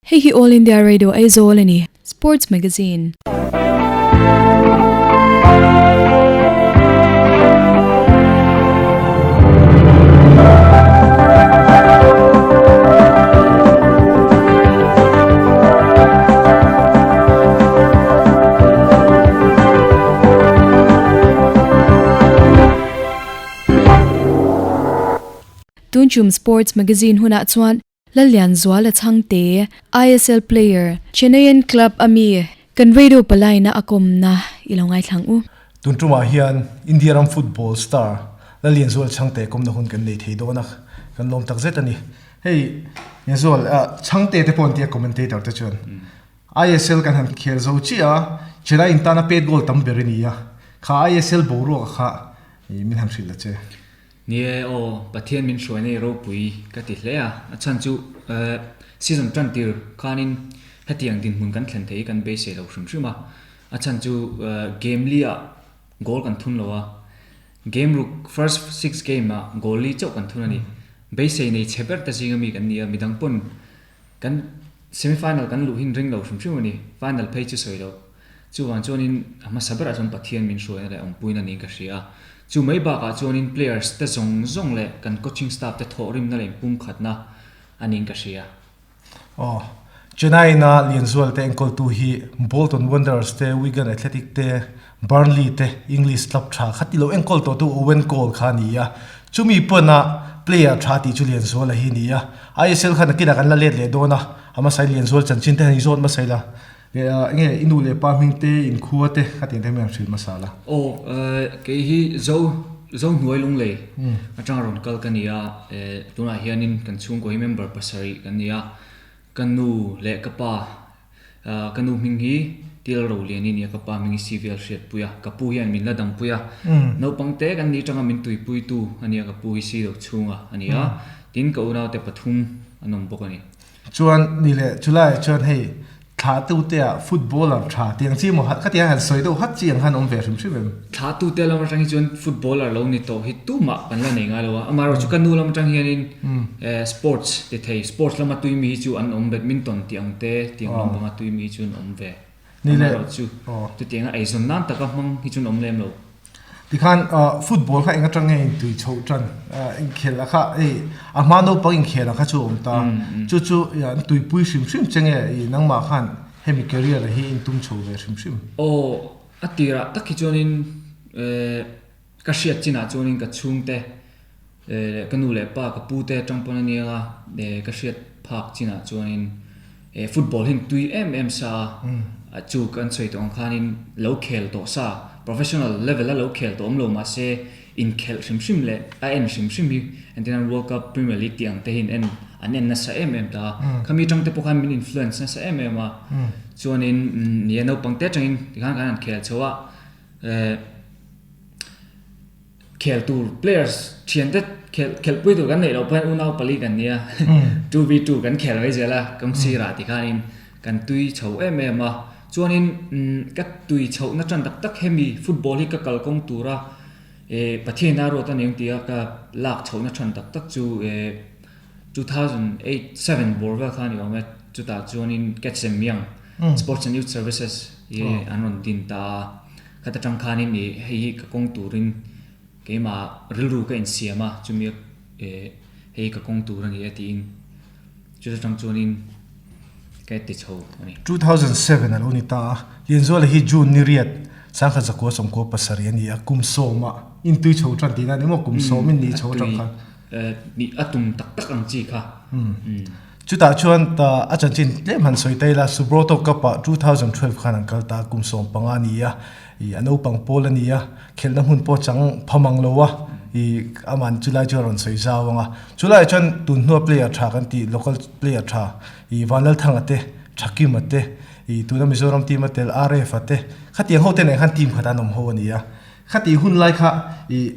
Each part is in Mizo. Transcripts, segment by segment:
Hei hi All India Radio Aizawl a ni. Sports Magazine. Tunchum Sports Magazine hunah chuan Lallianzuala Chhangte, ISL player, Chennaiyin club a mi kan radio palaina a kawmna i lo ngaithlang u. Tun tumah hian India ram football star Lallianzuala Chhangte kawmna hun kan nei thei dawn a, kan lawm tak zet a ni. Hei Lianzual, Chhangte te pawh an tia commentator te chuan ISL kan han khel zo chiah a, Chennaiyin tana pet goal tam ber i ni a, kha ISL boruak kha min han hrilh la che. Ni e aw, Pathian min hruai nei ropui ka ti hle a, a chhan chu season tan tir khanin hetiang dinhmun kan thlen thei hi kan beisei lo hrim hrim a, a chhan chu game li ah goal kan thun lo a, game ruk first six game ah goal li chauh kan thun a ni, beisei nei chhe ber te zinga mi kan ni a, midang pawn kan semi final kan luh hin ring lo hrim hrim a ni, final phei chu sawi loh. Chuvang chuanin a hmasa berah chuan Pathian min hruaina leh awmpuina niin ka hria a. Chu mai bakah chuanin players te zawng zawng leh kan coaching staff te thawhrimna leh inpumkhatna a niin ka hria. Aw, Chennai-na Lianzual te enkawltu hi Bolton Wanderers te, Wigan Athletic te, Burnley te English club tha kha ti lo enkawl tawhtu Owen Cole kha a ni a. Chumi pawna player tha tih chu Lianzuala hi a ni a. ISL kha nakinah kan la let leh dawn a, a hmasa Lianzual chanchin te han inzawt hmasa ila. Enge i nu leh pa hming te in khua te kha tiang te hian hrilh hmasa la. Aw kei hi zo zo hnuai lunglei atanga rawn kal ka ni a, tunah hianin kan chhungkaw hi member pasarih kan ni a, ka nu leh ka pa ka nu hming hi Til Roliani a ni a, ka pa hming hi CVL Hriatpui a, ka pu hian min la dampui a, naupang te kan nih atanga min tuipuitu a ni a, ka pu hi Silo chhunga a ni a, tin ka unaute pathum an awm bawk a ni. Chuan ni leh chulaiah chuan hei thla tute ah footballer tha tiang chi maw khatiang han sawi deuh hat chi ang khan awm ve hrim hrim em? Thla tute lam atang hi chuan footballer lo ni tawh hi tumah kan la nei ngai lo a, amaherawhchu chu ka nu lam atang hianin sports ti thei sports lama tui mi hi chu an awm badminton tih ang te tiang lam panga tui mi hi chu an awm ve. Amaherawhchu chutianga eizawn nan taka hmang hi chu an awm lem lo. Tikhan football kha eng atang nge intui chhoh tan inkhel a kha hei a hma naupang inkhel ang kha chu a awm ta chu chu an tuipui hrim hrim che nge i nangmah khan hemi career hi in tum chho ve hrim hrim. Aw a tirah tak hi chuanin ka hriat chinah chuanin ka chhungte ka nu leh pa ka pu te atang pawn a nia ka hriat phak chinah chuanin football hi an tui em em sa a chu kan sawi tawh ang khanin lo khel tawh sa professional level a lo khel tawh awm lo mahse inkhelh hrim hrim leh a en hrim hrim hi entirnan world cup premier league tih ang te hi an en an en nasa em em ta a khami atang te pawh khan min influence nasa em em a chuanin nia naupang te atangin tikhan kan han khel chho a. Khel tur players thian te khel khelhpui tur kan neih loh pawhin unau pali kan nia 2v2 kan khel mai zel a kawng sirah ti khanin kan tui chho em em a chuanin ka tui chhohna tan tak tak hemi football hi ka kalkawng tura eh Pathian a ruat a ni ang tia ka lak chhohna than tak tak chu eh 2008 seven bawr vel kha a ni awm e chutah chuanin Catch Them Young Sports and Youth Services hi an rawn din ta a. Khat atang khanin ih hei hi ka kawng turin keimah rilru ka insiam a, chumi eh hei hi ka kawng tur a ni e tiin chuta atang chuanin ka ti chho a ni. 2007 a lo ni ta a, Lianzuala hi June ni riat sangkhat zakua sawmkua pasarih a ni a, kum sawmah intui chho tan tihna a ni maw, kum sawmin ni chho atang khan. A tum tak tak ang chi kha. Chutah chuan ta a chanchin tlem han sawi ta ila, Subroto Cup ah 2012 khan an kal ta, kum 15 a ni a, ih a naupang pawl a ni a, khelhna hmun pawh chang pha mang lo a, ih aman chulai chu a rawn sawi zau ang a. Chulaiah chuan tun hnua player tha kan tih local player tha ih Vanlalthanga te, Thakima te, ih tuna Mizoram team a tel RF a te, khatiang ho te nen khan team khat an awm ho a ni a. Khatih hun lai kha ih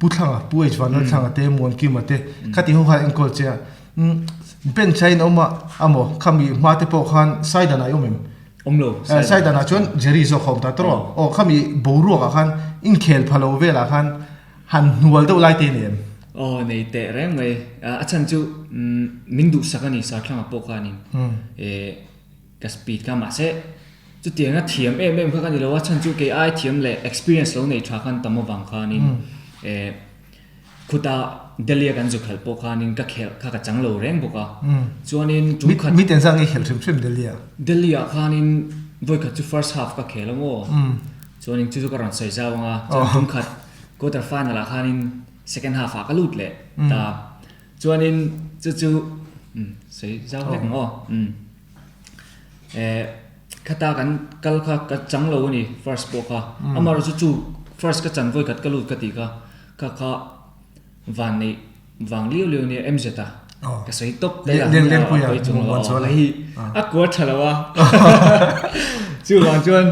Pu Thlanga, Pu H Vanlalthlanga te, Muankima te, khati ho khan enkawl che a. Bench a in awm a, amaw khami hma te pawh khan Saidan ah i awm em? Awm lo, Saidan. Saidan ah chuan Jerry zawk a awm ta tawh a. Aw khami boruak ah khan inkhel pha lo vel ah khan han hnual deuh lai te i nei em? Aw nei teh reng mai. A chhan chu min duhsak a ni Sarthlanga pawh khanin ka speed kha mahse chutianga thiam em em kha ka ni lo a chhan chu kei ai thiam leh experience lo nei tha khan tam avang khanin Khuta Delhi a kan zu khelh pawh khanin ka khelh kha ka chang lo reng bawk a. Chuanin tum khat. Mi ten zang i khelh hrim hrim Delhi ah? Delhi ah khanin vawi khat chu first half ka khel ang aw. Chuanin chu chu ka rawn sawi zau ang a. Chuan tum khat quarter final ah khanin second half ah ka lut leh ta. Chuanin chu chu sawi zau hlek ang aw. Khata kan kal kha ka chang lo a ni first pawh kha. Amaherawhchu chu first ka chan vawi khat ka lut ka tih kha. Kha kha van neih vang liau liau nia MZ a ka sawi tawp daih a Lengpuia Muanzuala hi a kual tha lo a chuvang chuan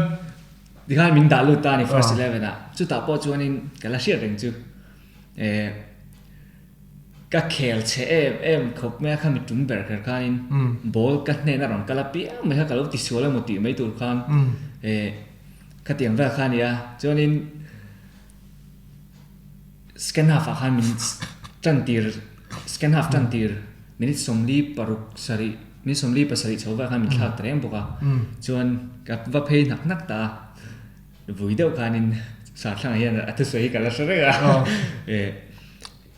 tikhan min dah lut ta a ni first eleven ah chutah pawh chuanin ka la hriat reng chu eh ka khel chhe em em khawp mai a kha mi tum ber kher khanin ball ka hnena rawn kal a piang mai kha ka lo tisual emaw tih mai tur khan eh khatiang vel kha a ni a chuanin. Second half ah khan min tan tir second half tan tir minute 46 sarih minute 47 chho vel khan min thlak ta reng bawk a chuan ka va phei hnak hnak ta a vui deuh khanin Sarthlangah hian a thusawi hi ka la hre reng a eh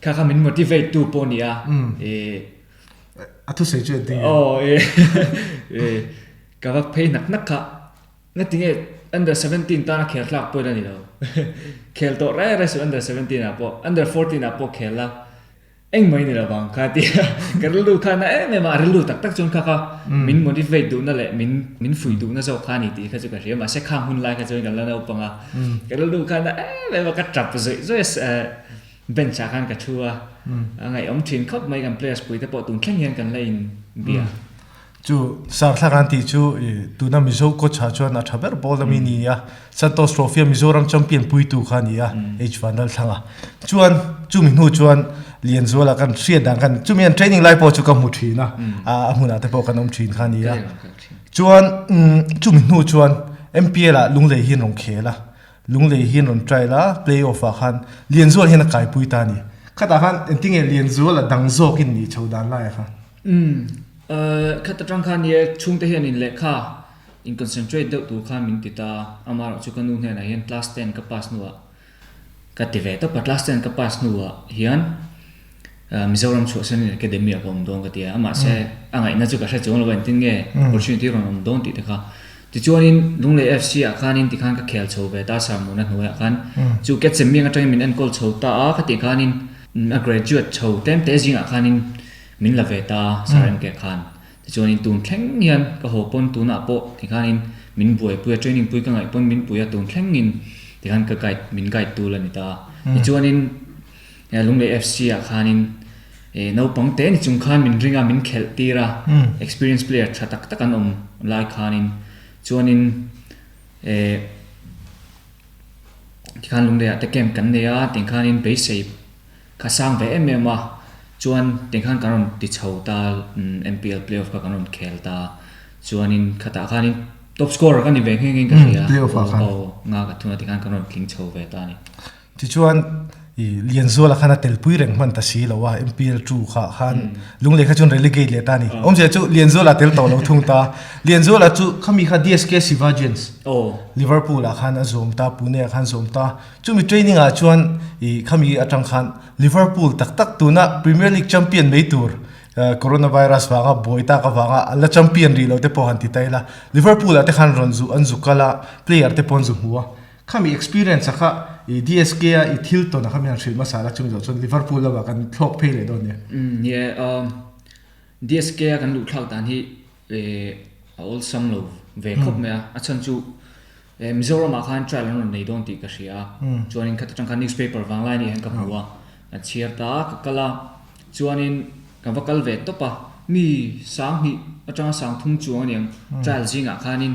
kha kha min motivate tu pawh a ni a eh a thusawi chu a ding aw eh eh ka va phei hnak hnak kha. Ngatinge under 17 tana khel tlak pawhin a ni lo. Khel tawh reng reng suh under 17 ah pawh, under 14 ah pawh khel la engmah i ni lo vang kha tia ka rilru kha na em em a, a rilru tak tak chuan kha kha min motivate duhna leh min min fuih duhna zawk kha a ni tih kha chu ka hria mahse khang hun lai kha chuan kan la naupang a, ka rilru kha na em em a ka tap zawih zawih a bench ah khan ka thu a, a ngaihawm thin khawp mai kan players pui te pawh tun thleng hian kan la in bia. Chu Sarthak an tih chu tuna Mizo coach ah chuan a tha ber pawl ami ni a, Santosh Trophy a Mizoram champion puitu kha a ni a, H Vanlalthlanga. Chuan chumi hnu chuan Lianzuala kan hriat dan khan chumi an training lai pawh chu ka hmu thin a, a hmunah te pawh kan awm thin kha a ni a. Chuan chumi hnu chuan MPL ah Lunglei hi an rawn khel a, Lunglei hi an rawn trial a, play off ah khan Lianzuala hian a kaipui ta a ni. Khatah khan engtinge Lianzuala dang zawkin ni chho dan laiah khan? Umm khat atang khan nia chhungte hian in lehkha in concentrate deuh tur khan min ti ta a, amaherawh chu ka nu hnenah hian class ten ka pass hnuah ka ti ve tawp a, class ten ka pass hnuah hian Mizoram chhuahsan in academy ah ka awm dawn ka ti a, mahse a ngaihna chu ka hre chuang lo a engtin nge opportunity rawn awm dawn tih te kha. Tichuanin Lunglei FC ah khanin tikhan ka khel chho ve ta Sarmuna hnuaiah khan chu Ketchemiang atangin min enkawl chho ta a, khatih khanin a graduate chho tlem te zingah khanin Min la ve ta Saremke khan. Tichuanin tun thleng hian ka haw pawn tunah pawh tikhanin min buaipui a, training pui ka ngaih pawn min pui a, tun thlengin tikhan ka guide min guide tu la ni ta. Tichuanin Lunglei FC ah khanin naupang te ni chung khan min ring a, min khelh tir a, experience player tha tak tak an awm lai khanin chuanin tikhan Lunglei ah te camp kan nei a, tikhanin beisei Ka sang ve em em a, chuan tikhan kan rawn ti chho ta MPL play off kha kan rawn khel ta, chuanin khatah khanin top scorer ka ni ve nghe nghe in ka hria, Play off ah khan. Aw nga ka thunga tikhan kan rawn tling chho ve ta a ni. Tichuan i Lianzuala khan a telpui reng hman ta si lo a, MPL two kha khan Lunglei kha chuan relegate leh ta a ni. Awmzia chu Lianzuala tel tawh lo thung ta. Lianzuala chu khami kha DSK Shivajians Liverpool ah khan a zawm ta, Pune ah khan zawm ta. Chumi training ah chuan i khami atang khan Liverpool tak tak tuna Premier League champion mai tur coronavirus vanga buai tak avanga an la champion rih lo te pawh han ti ta ila Liverpool ah te khan rawn zu an zu kal a player te pawh an zu hmu a khami experience a kha i DSK a i thil tawn a khami han hrilh hmasa la chumi zawh chuan Liverpool lamah kan thlawk phei leh dawn nia. Umm nie DSK a kan luh thlak dan hi a awlsam lo ve khawp mai a a chhan chu Mizoram ah khan trial an rawn nei dawn tih ka hria a, chuanin khat atang khan newspaper vanglai nih hian ka hmu a, ka chhiar ta a, ka kal a, chuanin ka va kal ve tawp a, mi sanghnih atanga sangthum chuang aniang trial zingah khanin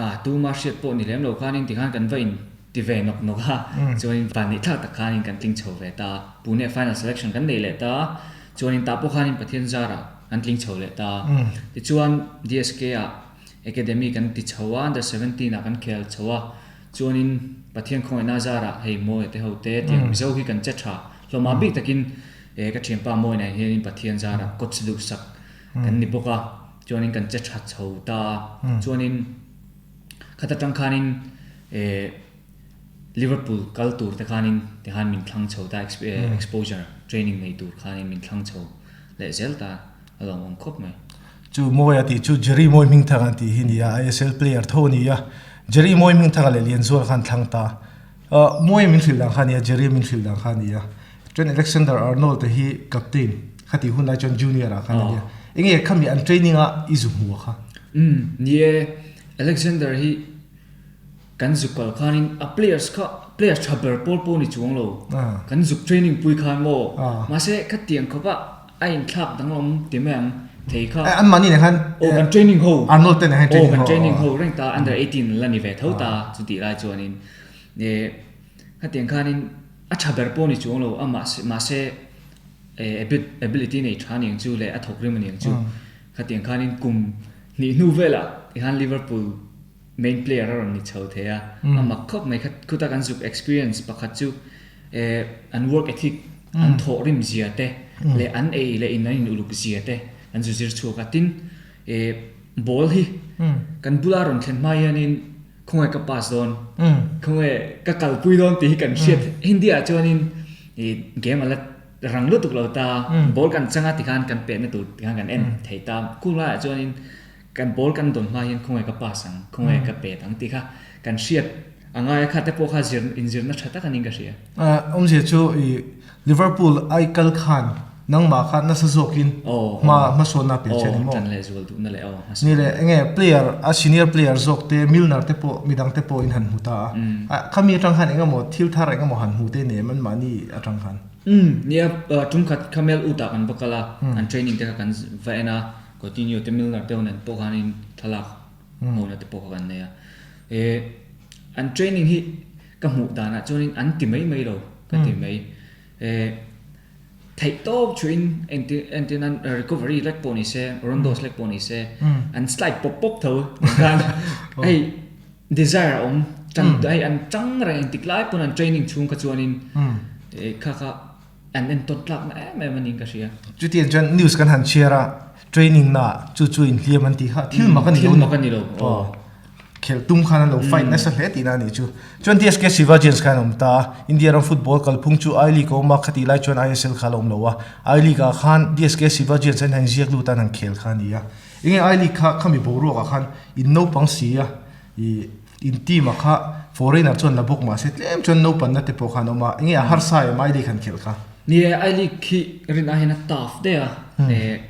ah tuma hriat pawh ni lem lo khanin tikhan kan va in ti ve nawk nawk a, chuanin vanneih thlak tak khanin kan tling chho ve ta a, Pune final selection kan nei leh ta a, chuanin tah pawh khanin Pathian zarah kan tling chho leh ta a, tichuan DSK ah Academy kan ti chho a, under 17 ah kan khel chho a, chuanin Pathian khawngaihna zarah hei Mawia te ho te tiang Mizo hi kan che tha Hlawm ah bik takin ka thianpa Mawina hianin Pathian zarah coach duhsak kan ni bawk a, chuanin kan che tha chho ta a, chuanin khat atang khanin Liverpool kal tur te khanin tikhan min thlang chho ta exposure training nei tur khanin min thlang chho leh zel ta a lawmawm khawp mai. Chu Mawia tih chu Jerry Mawi Hmingthanga an tih hi nia, ISL player tho a ni a, Jerry Mawi Hmingthanga leh Lianzuala khan thlang ta. Mawi min hrilh dan kha a nia, Jerry min hrilh dan kha a nia. Chuan Alexander Arnold te hi captain kha tih hun lai chuan junior ah khan a nia. Enge khami an training a i zu hmu a kha? Umm ni e, Alexander hi kan zuk kal khanin a players kha players tha ber pawl pawh ni chuang lo. Kan zuk training pui khan maw mahse khatiang khawp a a inthlak danglam ti mai ang thei kha. An mahni nen khan aw kan training ho Arnold te nen khan training ho aw kan training ho reng ta under 18 la ni ve tho ta chutih lai chuanin khatiang khanin A tha ber pawh ni chuang lo a mahse ability nei tha aniang chu leh a thawk rim aniang chu. Khatiang khanin kum hnih hnu velah tikhan Liverpool main player a rawn ni chho thei a, a mak khawp mai kha khuta kan zuk experience pakhat chu an work ethic an thawh rim zia te leh an ei leh in an in uluk zia te an zu zir chhuak a. Tin ball hi kan bula rawn thlen hma hianin Khawngaih ka pass dawn, khawngaih ka kalpui dawn tih hi kan hriat. Hindi ah chuanin game a la rang lutuk lo ta, ball kan chang a tikhan kan pehna tur tikhan kan en thei ta. Khung laiah chuanin kan ball kan dawn hma hian khawngaih ka pass ang, khawngaih ka pet ang tih kha kan hriat a ngai a, kha te pawh kha zir inzirna tha tak a niin ka hria. Awmzia chu i Liverpool ai kal khan nangmah kha nasa zawkin hma hmasawnna a pe che a ni maw? Aw, tan leh zual duhna leh aw hmasawnna. Ni leh enge player a senior player zawk te Milner te pawh midang te pawh in han hmu ta a, khami atang khan engemaw thil thar engemaw han hmu te nei em anmahni atang khan? Umm nia tum khat kha Mel Ut ah kan va kal a, an training te kha kan va en a, Coutinho te Milner te ho nen pawh khanin thlalak hmuhna te pawh kha kan nei a, eh an training hi Ka hmuh danah chuanin an ti mai mai lo ka ti mai. Eh theih tawp thuin engti engtin nan recovery lek pawh ni se, rondos lek pawh ni se, an slide pawp pawp tho khan hei desire a awm tan hei an tang reng engtik lai pawn an training chhung kha chuanin eh kha kha an entawn tlakna em em a niin ka hria. Chutiang chuan news kan han chhiar a, training na chu chu inhliam an tih kha thil mak a ni lo. Thil mak a ni lo. Aw. Khelh tum khan an lo fight nasa hle tihna a nih chu. Chuan DSK Shivajians khan an awm ta a, India ram football kalphung chu I League a awm a, khatih lai chuan ISL kha a la awm lo a. I League ah khan DSK Shivajians an han ziak lut a, an han khel kha a ni a. Enge I League kha khami boruak ah khan in naupang si a, ih in team ah kha foreigner chuan la bawk mahse tlem chuan naupanna te pawh khan a awm a, enge a harsa em I League han khelh kha? Ni e, I League hi rin aiin a tough daih a, eh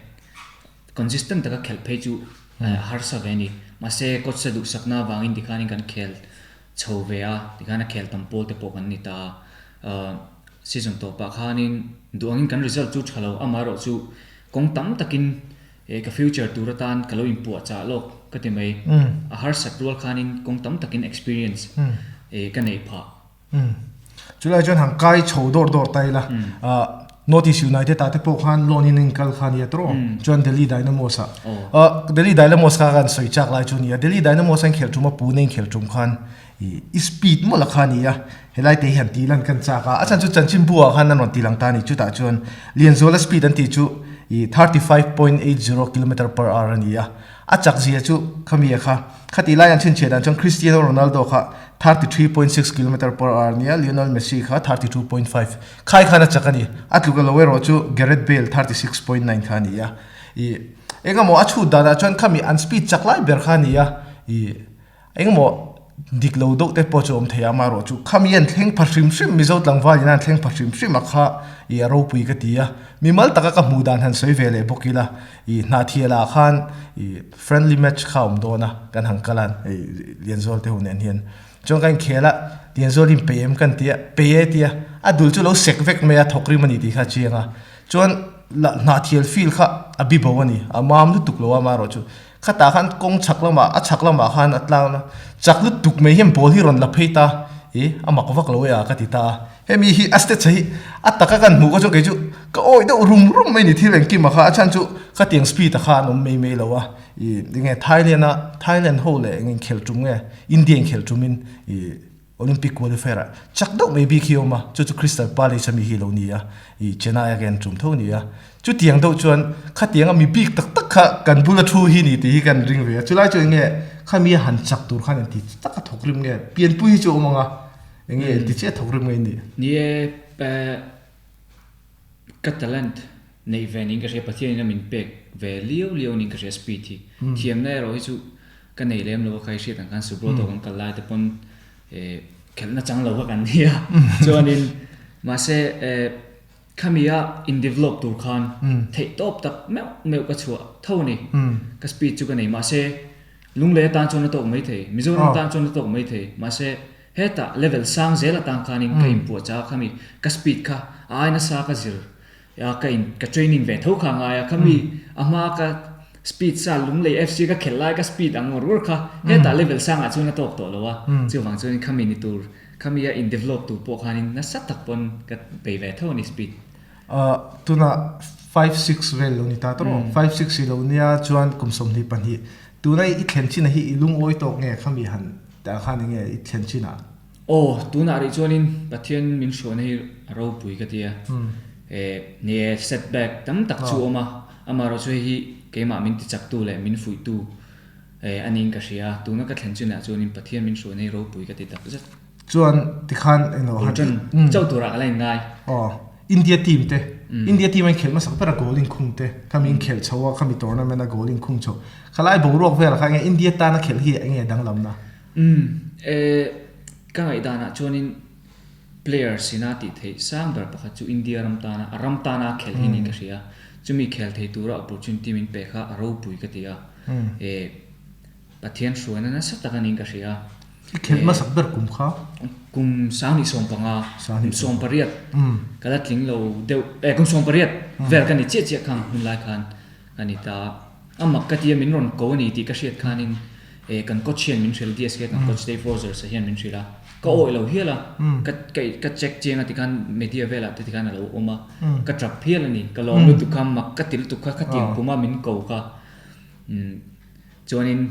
Consistent taka khelh phei chu a harsa ve a ni. Mahse, coach a duhsakna avangin tikhanin kan khel chho ve a, tikhan a khel tam pawl te pawh kan ni ta a. Season tawpah khanin duh angin kan result chu tha lo, amaherawh chu kawng tam takin ka future tur atan ka lo inpuahchah lawk ka ti mai. A harsat rual khanin kawng tam takin experience ka neih phah. Umm. Chulai chuan han kai chho dawr dawr ta ila. Ah North East United ah te pawh khan loan in an kal kha nia tawh. Chuan Delhi Dynamos ah. Ah Delhi Dynamos kha kan sawi chak lai chu nia. Delhi Dynamos an khelh tum a Pune in khelh tum khan ih i speed mawlh a kha nia. Helai te hi han tih lan kan chak a. A chhan chu chanchinbu ah khan an rawn tih lang ta a ni. Chutah chuan Lianzuala speed an tih chu ih 35.80 kilometer per hour a ni a. A chak zia chu khami a kha. Khatih lai an chhinchhiah dan chuan Cristiano Ronaldo kha 33.6 kilometer per hour nia, Lionel Messi kha 32.5 khai khan a chak a ni. A tluk a lo erawh chu Gareth Bale 36.9 kha a ni a. Ih engemaw a chhut danah chuan khami an speed chak lai ber kha a ni a. Ih engemaw dik lo deuh te pawh chu a awm thei a, amaherawh chu khami an thleng pha hrim hrim Mizo tlangval ina an thleng pha hrim hrim a kha ih a ropui ka ti a. Mimal taka ka hmuh dan han sawi ve leh bawk ila ih Hnahthialah khan ih Friendly match kha awm dawn a, kan han kal a hei Lianzual te ho nen hian. Chuan kan inkhel a, Lianzual in pei em kan ti a, pei e ti a, a dul chu lo sek vek mai a, thawk rim a ni tih kha a chiang a. Chuan Hnahthial field kha a bi bo a ni, a mam lutuk lo a amaherawh chu khatah khan kawng chhak lamah a chhak lamah khan a tlang a, chak lutuk mai hian ball hi rawn la phei ta, ih a mak vak lo e a ka ti ta a. Hemi hi a stage hi a taka kan hmuh kha chuan kei chu ka awih deuh rum rum mai ni thil engkim a kha a chhan chu khatiang speed a kha an awm mai mai lo a ih enge Thailand a Thailand ho leh eng inkhelh tum nge India inkhelh tumin ih. Olympic qualifier ah chak deuh mai bik hi a awm a, chu chu Crystal Palace ami hi a lo ni a, ih Chennai a kan tum tho a ni a. Chutiang deuh chuan khatianga mi bik tak tak kha kan bula thu hi ni tih hi kan ring ve a, chulai chu enge khami a han chak tur khan engti tak a thawk rim nge, pianpui hi chu a awm ang a, enge engti chiah a thawk rim nge i nih? Ni e, ka talent neih ve niin ka hria, Pathianin a min pek ve liau liau niin ka hria speed hi. Thiamna erawh hi chu ka nei lem lo a, kha i hriat ang khan Subroto kan kal lai te pawn khelhna chang lo kha kan nia, chuanin mahse Khami a in develop tur khan theih tawp tak meuh meuh ka chhuah tho a ni. Ka speed chu ka nei mahse Lunglei atan chuan a tawk mai thei, Mizoram tan chuan a tawk mai thei mahse hetah level sang zel atan khanin ka inpuahchah a khami ka speed kha a ai nasa ka zir a ka in ka training ve tho kha a ngai a khami a hma ka speed sa Lunglei FC ka khelh lai ka speed ang ngawr ngawr kha hetah level sangah chuan a tawk tawh lo a chuvang chuan khami ni tur Khami a in develop tur pawh khanin nasa tak pawn ka bei ve tho a ni speed. Ahh tunah 5 6 vel lo ni ta tawh 5 6 i lo nia chuan kum 22 tuna i thlen chin ah hi i lungawi tawk nge khami han tah khan enge i thlen chin ah? Aw tunah rih chuanin Pathian min hruaina hi a ropui ka ti a, eh ni e set back tam tak chu a awm a, amaherawhchu hei hi keimah min tichaktu leh min fuihtu Eh, a niin ka hria. Tuna ka thlen chinah chuanin Pathian min hruai nei ropui ka ti tak zet. Chuan tikhan englo han Bul tan chauh turah ka la inngai. Aw, India team te, India team a inkhelh hmasak ber a goal inkhung te, khami inkhelh chho a, khami tournament a goal inkhung chho. Khalai boruak velah kha enge India tana khelh hi enge danglamna? Umm, eh, ka ngaihdanah chuanin Players ina tih theih sang ber pakhat chu India ram tana a ram tana a khelh hi niin ka hria. Chumi khel thei tura opportunity min pe kha a ropui ka ti a. Eh, Pathian hruaina nasa tak a niin ka hria. I khelh hmasak ber kum kha? Kum 28, kum 18 ka la tling lo deuh, eh kum 18 vel ka ni chiah chiah khang hun lai khan ka ni ta. A mak ka tia min rawn ko a ni tih ka hriat khanin eh kan coach hian min hrilh DSK kan coach Dave Rogers a hian min hrilh a, ka awih lo hial a, ka ka ka check chiang a tikhan media velah te tikhan a lo awm a, ka tap hial a ni, ka lawm lutuk kha mak ka ti lutuk kha khatiang puma min ko kha umm chuanin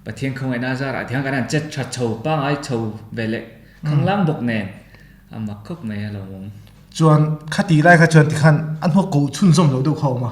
Pathian khawngaihna zarah tiang kan han che tha chho pangai chho ve leh khanglang bawk nen a mak khawp mai a lawmawm. Chuan khati lai kha chuan tikhan a hnuak koh chhunzawm loh deuh kha a awm a.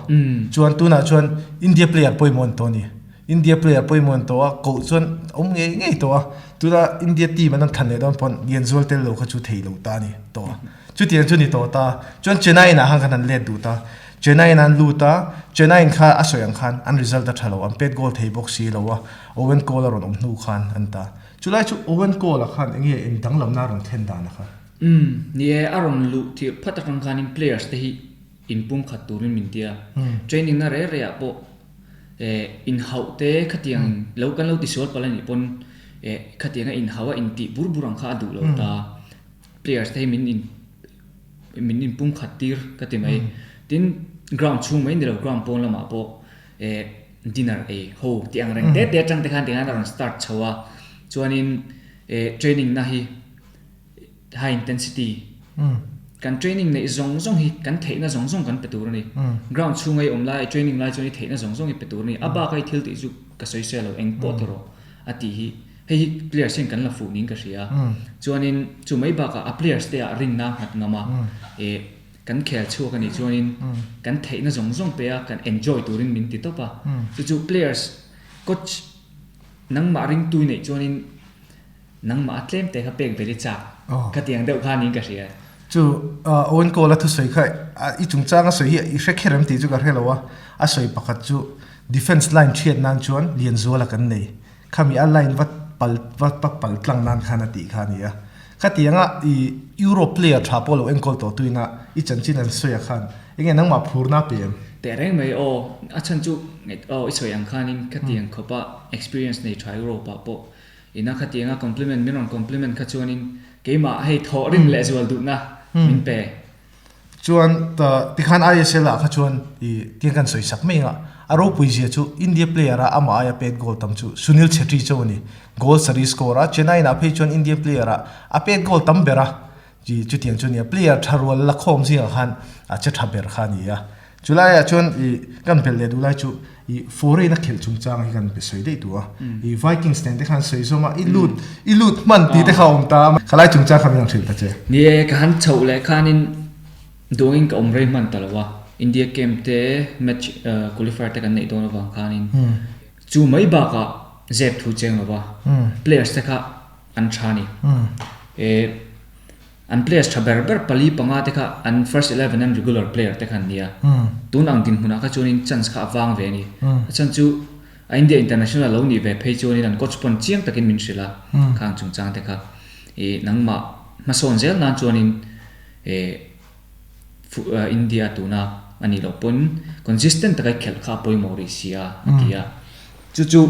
Chuan tunah chuan India player pawimawh an tawh a ni. India player pawimawh an tawh a, koh chuan a awm ngei ngei tawh a. Tuna India team an rawn thlan leh dawn pawn Lianzual tel lo kha chu thei lo ta a ni tawh a. Chutiang chu ni tawh ta. Chuan Chennai inah khan kan han let duh ta. Chennai in an lut a, Chennai in kha a sawi ang khan an result a tha lo, an pet goal thei bawk si lo a, Owen Cole a rawn awm hnu khan an ta. Chulai chu Owen Cole ah khan enge engdanglamna a rawn thlen dan a kha? Umm, ni e, a rawn luh tirh phat atang khanin players te hi inpumkhat turin min ti a, training na reh reh ah pawh eh inhauh te khatiang lo kan lo tisual palh anih pawn eh khatianga inhauh a intih bur bur ang kha a duh lo ta, players te hi min in min inpumkhat tir ka ti mai. Tin, ground chhung mai ni lo ground pawn lamah pawh eh dinner ei ho tih ang reng te te atang te khan tikhan a rawn start chho a, chuanin eh training na hi High intensity kan training neih zawng zawng hi kan theihna zawng zawng kan pe tur a ni. Ground chhunga i awm lai, training lai chuan i theihna zawng zawng i pe tur a ni. A baka i thil tih chu ka sawi se lo, eng pawh ti rawh a tih hi. Hei hi players hian kan la fuh niin ka hria. Chuanin chu mai bakah a players te ah rinna a nghat ngam a, eh kan khel chhuak a nih chuanin kan theihna zawng zawng pe a, kan enjoy turin min ti tawp a. Chu chu players coach nangmah ringtu i neih chuanin Nangmah a tlem te kha pek vel i chak ka tiang deuh kha niin ka hria. Chu Owen Cole a thusawi kha i chungchang a sawi hi i hre kher em tih chu ka hre lo a, a sawi pakhat chu defence line thiat nan chuan Lianzuala kan nei, khami a line va pal va va pal tlang nan khan a tih kha a ni a. Khatianga i Europe player tha pawh lo enkawl tawh tuina i chanchin an sawi ah khan enge nangmah phurna a pe em? Teh reng mai aw, a chhan chu aw i sawi ang khanin khatiang khawpa experience nei tha Europe ah pawh Ina khatianga compliment min rawn compliment kha chuanin keimah hei thawh rim leh zual duhna min pe. Chuan tikhan ISL ah kha chuan i tiang kan sawi sak mai anga a ropui zia chu India player a amah aia pet goal tam chu Sunil Chhetri chauh a ni. Goal sarih score a, Chennai inah phei chuan Indian player ah a pet goal tam ber a, chutiang chu a nia. Player tha rual la khawm zingah khan a che tha ber kha a ni a. Chulaiah chuan i kan belh leh duh lai chu i foreign a khelh chungchang hi kan be sawi daih duh a. I Vikings nen te khan sawi zawm a, i lut i lut hman tih te kha a awm ta a. Khalai chungchang kha min rawn hrilh ta che. Ni e, ka han chhoh leh khanin Dawngin ka awm rei hman ta lo a, India camp te match qualifier te kan neih dawn avang khanin chu mai bakah zep thu cheng lo va, players te kha an tha a ni. Eh an players tha ber ber pali panga te kha an first eleven an regular player te kha an nia. Tun ang dinhmunah kha chuanin chance kha a vang ve a ni. A chhan chu a India international lo nih ve phei chuanin an coach pawn chiang takin min hrilh a, khang chungchang te kha ih nangmah hmasawn zel nan chuanin India tuna a nih loh pawn consistent taka i khelh kha a pawimawh rih si a a ti a. Chu chu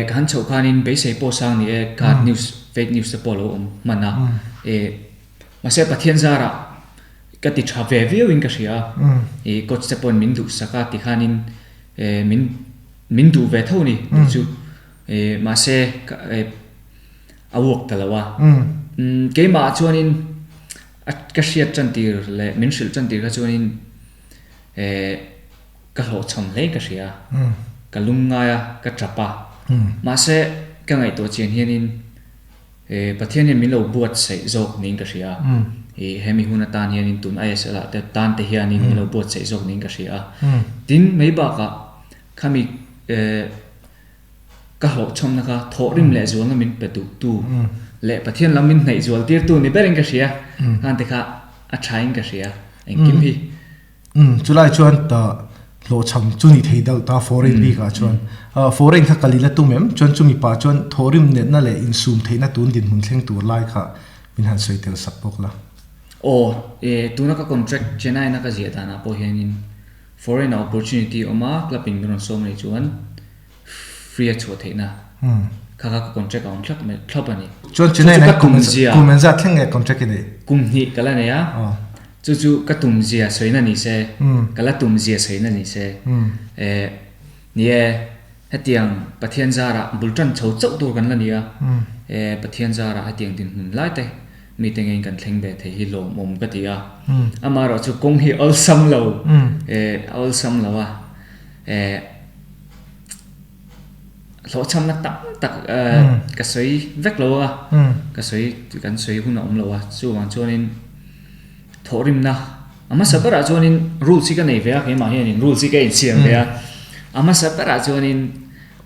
ka han chhoh khanin beisei pawh sang ni e kha news fake news te pawh a lo awm hman a. Mahse Pathian zarah ka ti tha ve viau in ka hria a. Coach te pawn min duhsak a ti khanin min min duh ve tho a ni tih chu. Mahse a uak ta lo a. Keimah ah chuanin a ka hriat tan tir leh min hrilh tan tir kha chuanin eh ka hlawhchham hle ka hria a, ka lung ngai a, ka tap a. Mahse ka ngaihtuah chian hianin eh Pathian hian min lo buatsaih zawk niin ka hria a. Ih hemi hun atan hianin tun ISL ah te tan te hianin min lo buatsaih zawk niin ka hria a. Tin mai bakah khami eh Ka hlawhchhamna kha thawhrim leh zualna min pe duhtu leh Pathian lam min hnaih zual tirtu ni berin ka hria. Khang te kha a thain ka hria engkim hi. Umm chulai chuan ta hlawhchham chu ni thei deuh ta foreign bik ah chuan. Foreign kha kal ila tum em? Chuan chumi pah chuan thawhrim netna leh insum theihna tun dinhmun thleng tur lai kha min han sawi tel sak bawk la. Aw, tuna ka contract Chennai na ka ziah danah pawh hianin Foreign ah opportunity awm a, club in min rawn sawm anih chuan free a chhuah theihna kha kha ka contract a awm thlap mai thlap a ni. Chuan Chennai nen kum kum engzat thleng nge contract i neih? Kum hnih ka la nei a, chu chu ka tum zia sawina ni se, ka la tum zia sawina ni se, eh ni e hetiang Pathian zarah bul tan chho chauh tur kan la ni a, eh Pathian zarah hetiang dinhmun lai te Mite ngeiin kan thleng ve thei hi lawmawm ka ti a. Amaherawh chu kawng hi awlsam lo, eh a awlsam lo a, eh hlawhchhamna tam tak ka sawi vek lo a, ka sawi kan sawi hun a awm lo a, chuvang chuanin thawhrimna a hmasa berah chuanin rules hi ka nei ve a keimah hianin rules hi ka insiam ve a, a hmasa berah chuanin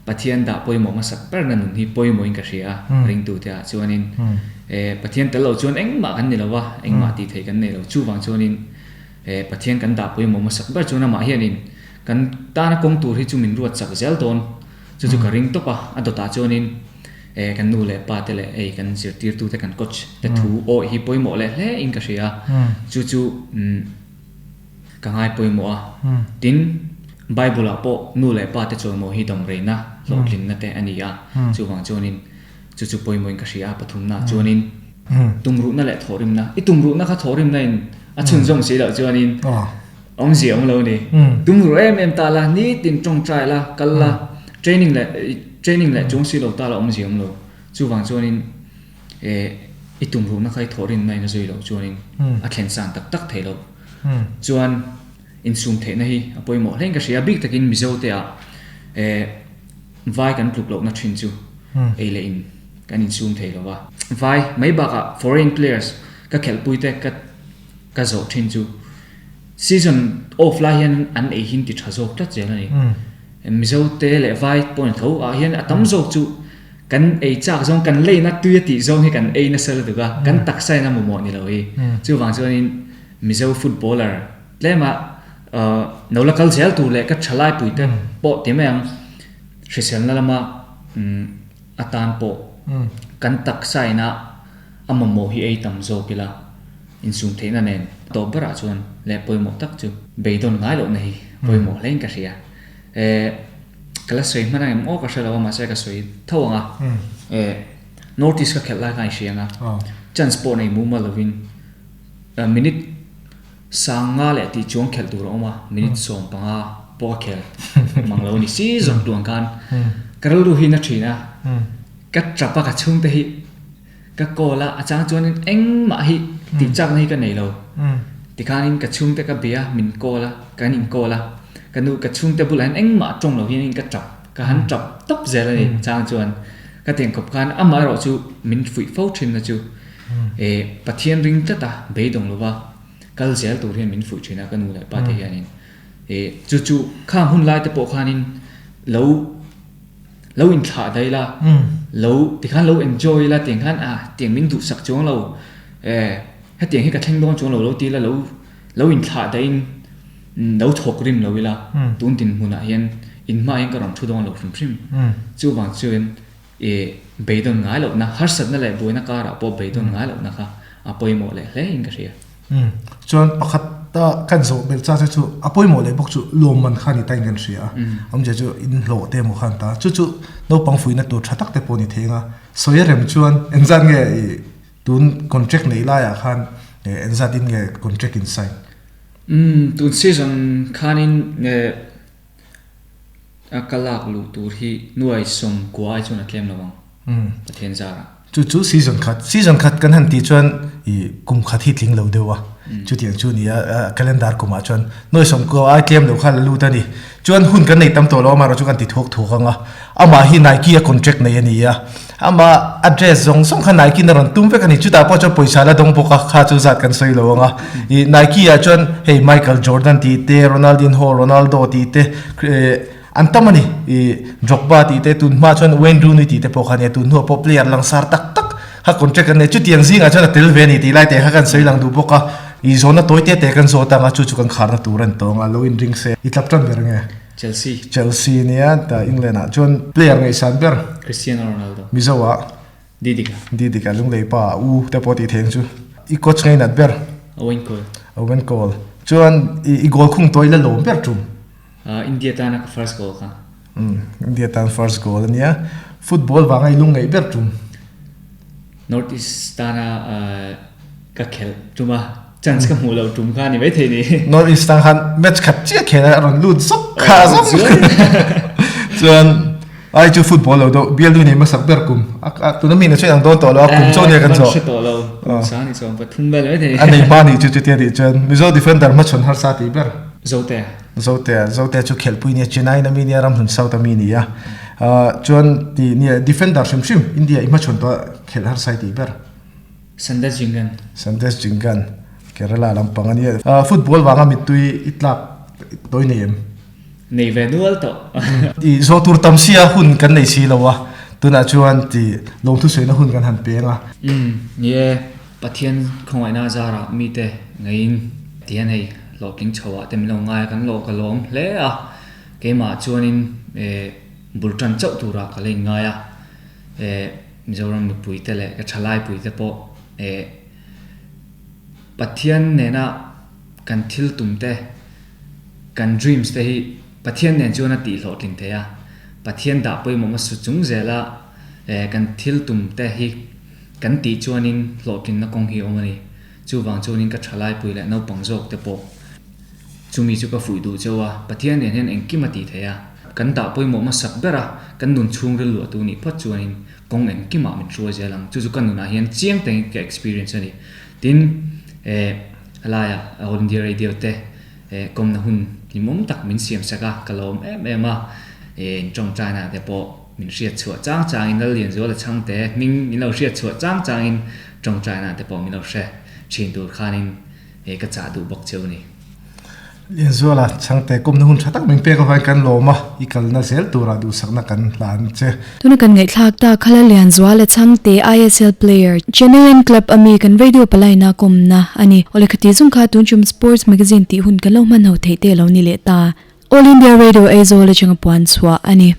Pathian dah pawimawh hmasak berna nun hi pawimawhin ka hria a, ringtute ah chuanin eh Pathian tel lo chuan engmah kan ni lo va, engmah tih theih kan nei lo. Chuvang chuanin eh Pathian kan dah pawimawh hmasak ber chuan amah hianin kan tana kawng tur hi chu min ruat chak zel dawn. Chu chu ka ring tawp a, a dawtah chuanin eh kan nu leh pa te leh hei kan zirtirtute kan coach te thu awih hi pawimawh leh hle in ka hria a, chu chu umm. Ka ngai pawimawh a. Tin, Bible-ah pawh nu leh pa te chawimawh hi damreina, hlawhtlinna te a ni a. Chuvang chuanin chu chu pawimawhin ka hria a, pathumnaah chuanin tumruhna leh thawhrimna. I tumruhna kha thawhrimna in a chhunzawm si loh chuanin awmzia awm lo a ni. Tumruh em em ta la, nitin tawngtai la, kal la, training leh training leh chuang si lo ta la awmzia awm lo. Chuvang chuanin eh i tumruhna kha i thawhrimna in a zui loh chuanin a thlen san tak tak thei lo. Chuan insum theihna hi a pawimawh hlein ka hria, bik takin Mizo te ah eh vai kan tluk lohna thin chu ei leh in kan insum thei lo va. Vai mai bakah foreign players ka khelhpui te ka ka zawh thin chu season off lai hian an ei hin ti tha zawk tlat zel a ni. Mizo te leh vai pawh ni tho ah hian a tam zawk chu Kan ei chak zawng, kan leina tui a tih zawng hi kan ei nasa lutuk a, kan taksa in a mamawh ni lo hi. Chuvang chuanin Mizo footballer tlema no la kal zel tur leh ka thalai pui te pawh ti mai ang, hriselna lama atan pawh kan taksa ina a mamawh hi ei tam zawk ila insum theihna nen tawp berah chuan leh pawimawh tak chu beidawn ngai lohna hi pawimawh hlein ka hria. Ka la sawi hman ang em aw ka hre lo a mahse ka sawi tho ang a eh North East ka khelh lai khan i hria ang a chance pawh nei mumal lovin minute sanga leh tih chuang khelh tur a awm a minute 15 pawh ka khel mang lo a ni si zawk duang khan ka rilru hi na thin a ka tap a ka chhungte hi ka call a a chang chuanin engmah hi tih chakna hi ka nei lo. Tikhanin ka chhungte ka bia min call a, kan in call a, ka nu ka chhungte bulah hian engmah tawng lo hianin ka tap, ka han tap tawp zel a ni chang chuan ka tiang khawp khan amaherawh chu min fuih fo thin na chu eh Pathian ring tlat a beidawng lova kal zel tur hian min fuih thin a ka nu leh pa te hianin eh chu chu khang hun lai te pawh khanin lo Lo inthlah daih la, lo tikhan lo enjoy la tiang khan ah tiang min duhsak chuang lo eh hetiang hi ka thleng dawn chuang lo lo ti la lo lo inthlah daihin lo thawk rim lo ila tun dinhmunah hian inhmaah hian ka rawn thu dawn lo hrim hrim. Chuvang chuan eh beidawn ngai lohna harsatna leh buaina karah pawh beidawn ngai lohna kha a pawimawh leh hle in ka hria. Umm. Chuan pakhat a kan zawh belh cha che chu a pawimawh leh bawk chu lawmman kha ni ta in kan hria a. Awmzia chu in hlawh te emaw khan ta. Chu chu naupang fuihna tur tha tak te pawh ni thei anga sawi a rem chuan engzat nge i tun contract neih laiah khan engzat in nge contract in sign? Umm tun season khanin a ka lak luh tur hi nuai 90 ai chuan a tlem lo ang Pathian zarah. Chu chu season khat, season khat kan han tih chuan ih kum khat hi tling lo deuh a, chutiang chu ni a calendar kumah chuan nuai 90 ai tlem lo kha la lut a ni. Chuan hun kan nei tam tawh lo amaherawh chu kan ti thuak thuak ang a, amah hi Nike a contract nei a ni a, amah a dress zawng zawng kha Nike in a rawn tum vek a ni, chutah pawh chuan pawisa la dawng bawk a, kha chu zat kan sawi lo ang a, ih Nike ah chuan hei Michael Jordan tih te, Ronaldinho, Ronaldo tih te, An tam a ni. I Drogba tih te tun hma chuan Wayne Rooney tih te pawh kha nia, tun hnuah pawh player langsar tak tak kha contract an nei. Chutiang zingah chuan a tel ve a ni tih lai te kha kan sawi lang duh bawk a. I zawhna tawi te te kan zawt ang a, chu chu kan kharna tur a ni tawng a, lo inring se. I tlap tan ber nge? Chelsea. Chelsea nia, ta England ah chuan player ngaihsan ber. Cristiano Ronaldo. Mizo ah. Didika. Didika Lunglei pa u te pawh tih theih ang chu. I coach ngainat ber. Owen Cole. Owen Cole. Chuan i goal khung tawi la lawm ber tum. India tana ka first goal kha. Umm India tan first goal ania. Football vanga i lung ngaih ber tum. North East tana ka khelh tum a, chance ka hmuh loh tum kha a ni maithei ni. North East tan khan match khat chiah khelh a rawn lut zawk kha zawk. Chuan ai chu football lo deuh bialnu nei hmasak ber kum a tuna mi na chu ang dawn tawh lo a kum chu ania kan zawh. Hre tawh lo kum sang ni chuan pathum vel maithei. A nei hma nih chu chutia tih chuan Mizo defender hmachhawn harsa tih ber. Zote. Zote, Zote chu khelhpui nia Chennai na mi nia Ramhlun South a mi nia. Chuan ti nia defender hrim hrim India i hmachhawn tawh khelh harsai tih ber. Sandesh Jhingan. Sandesh Jhingan, Kerala lampang a nia. Football vanga mittui i tlak tawi nei em? Nei ve nual tawh. Ti zawh tur tam sia hun kan nei si lo a, tunah chuan ti lawmthu sawina hun kan han peng a. Umm, ni e. Pathian khawngaihna zarah mite ngeiin tihian hei hlawhtling chho ah te min lo ngai a, kan lawh ka lawm hle a, keimah chuanin eh bul tan chauh turah ka la inngai a, eh Mizoram mipui te leh ka thalai pui te pawh eh Pathian nena kan thil tum te kan dreams te hi Pathian nen chuan a tih hlawhtling thei a, Pathian dah pawimawh hmasa chung zela eh kan thil tum te hi Kan tih chuanin hlawhtlinna kawng hi a awm a ni. Chuvang chuanin ka thalaipui leh naupang zawk te pawh chumi chu ka fuih duh cheu a, Pathian nen hian engkim a tih theih a. Kan dah pawimawh hmasak ber a, kan nun chhungril luahtu nih phawt chuanin kawng engkimah min hruai zel ang. Chu chu ka nunah hian chiang tengin ka experience a ni. Tin, eh, helaiah All India Radio te eh kawmna hun hlimawm tak min siam sak a, ka lawm em em a, eh in tawngtaina te pawh min hriat chhuah chang changin Lallianzuala chhangte hming min lo hriat chhuah chang changin tawngtaina te pawh min lo hre thin tur khanin eh ka chah duh bawk cheu ni. Lianzuala chhangte kumna hun tha tak min pek avangin kan lawm a, i kalna zel turah duhsakna kan hlan che. Tuna kan ngaihthlak tak kha Lallianzuala chhangte ISL player Chennaiyin club ami kan radio palaina kawmna a ni. Awle khati zung kha tun chum Sports Magazine tih hun kan lo hman ho theih te lo ni leh ta. All India Radio Aizawl atanga puan chhuah a ni.